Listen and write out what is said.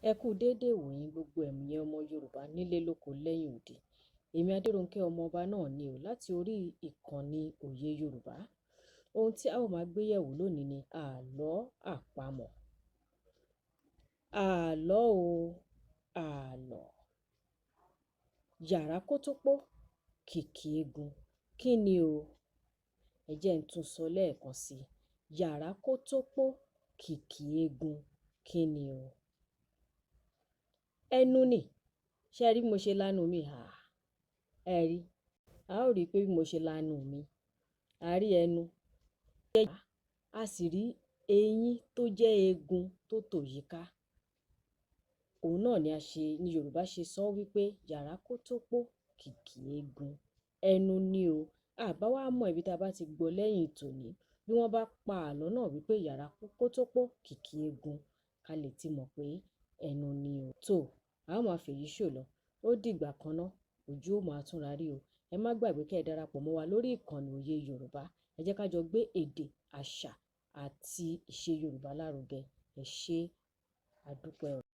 Ẹ kú déédé ìwòyí gbogbo ẹ̀yin ọmọ Yorùbá nílé lóko lẹ́yìn odi. Èmi Adéronkẹ́ ọmọọba náà ni o láti orí ìkànnì Òye Yorùbá. Ohun tí a ó máa gbé yẹ̀wò lónìí ni àlọ́ àpamọ̀. Àlọ́ o, àlọ́. Yàrá kótópó, kìkì eegun. Kí ni o? Ẹ jẹ́ n tún sọ lẹ́ẹ̀kan sí i. Yàrá kótópó, kìkì eegun. Kí ni o? Ẹnu ni. Ṣé ẹ rí bí mo ṣe lanu mi? Àá. Ẹ rí. A ó rí pé bí mo ṣe lanu mi, a rí ẹnu, a sì rí eyín tó jẹ́ eegun tó tò yíká. Òun náà ni a ṣe, ní Yorùbá ṣe sọ wípé yàrá kótópó, kìkì eegun. Ẹnu ni o. A bá wá mọ ibi tí a bá ti gbọ́ lẹ́yìn tòní, bí wọ́n bá pa àlọ́ náà wípé yàrá kótópó, kìkì eegun, ká lè ti mọ̀ pé ẹnu ni o. Tó, a ó máa fèyí ṣò lọ. Ó dìgbà kan ná, ojú ó máa túnra rí o. Ẹ má gbàgbé kí ẹ darapọ̀ mọ́ wa lórí ìkànnì Òye Yorùbá. Ẹ jẹ́ ká jọ gbé èdè, àṣà àti ìṣe Yorùbá lárugẹ. Ẹ ṣé, a dúpẹ́ o.